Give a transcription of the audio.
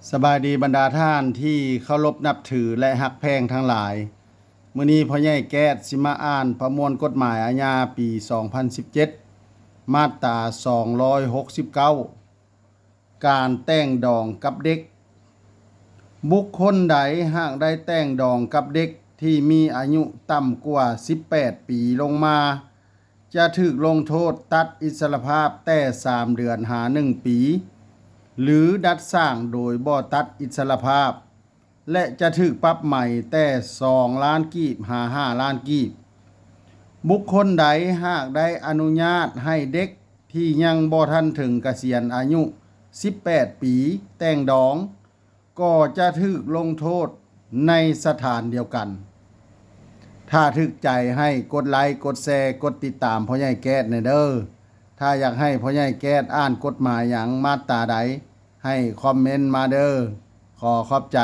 ສະບາຍດີບັນດາທ່ານທີ່ເຄົາລົບນັບຖື ແລະ ຮັກແພງທັງຫຼາຍ. ມື້ນີ້ພໍ່ໃຫຍ່ແກ້ດຊິມາອ່ານປະມວນກົດໝາຍອາຍາປີສອງພັນສິບເຈັດ ມາດຕາສອງຮ້ອຍຫົກສິບເກົ້າ ການແຕ່ງດອງກັບເດັກ. ບຸກຄົນໃດຫາກໄດ້ແຕ່ງດອງກັບເດັກທີ່ມີອາຍຸຕ່ຳກວ່າສິບແປດປີລົງມາ ຈະຖືກລົງໂທດຕັດອິດສະລະພາບແຕ່ສາມເດືອນຫາໜຶ່ງປີ ຫຼື ດັດສ້າງໂດຍບໍ່ຕັດອິດສະລະພາບ ແລະ ຈະຖືກປັບໃໝແຕ່ສອງລ້ານກີບຫາຫ້າລ້ານກີບ. ບຸກຄົນໃດຫາກໄດ້ອະນຸຍາດໃຫ້ເດັກທີ່ຍັງບໍ່ທັນເຖິງກະສຽນອາຍຸສິບແປດປີແຕ່ງດອງ ກໍຈະຖືກລົງໂທດໃນສະຖານດຽວກັນ. ຖ້າຖືກໃຈໃຫ້ກົດໄລ, ກົດແຊ, ກົດຕິດຕາມພໍ່ໃຫຍ່ແກ້ດແດ່ເດີ້. ຖ້າຢາກໃຫ້ພໍ່ໃຫຍ່ແກ້ດອ່ານກົດໝາຍຫຍັງ ມາດຕາໃດ ໃຫ້ຄອມເມັນມາເດີ້. ຂໍຂອບໃຈ.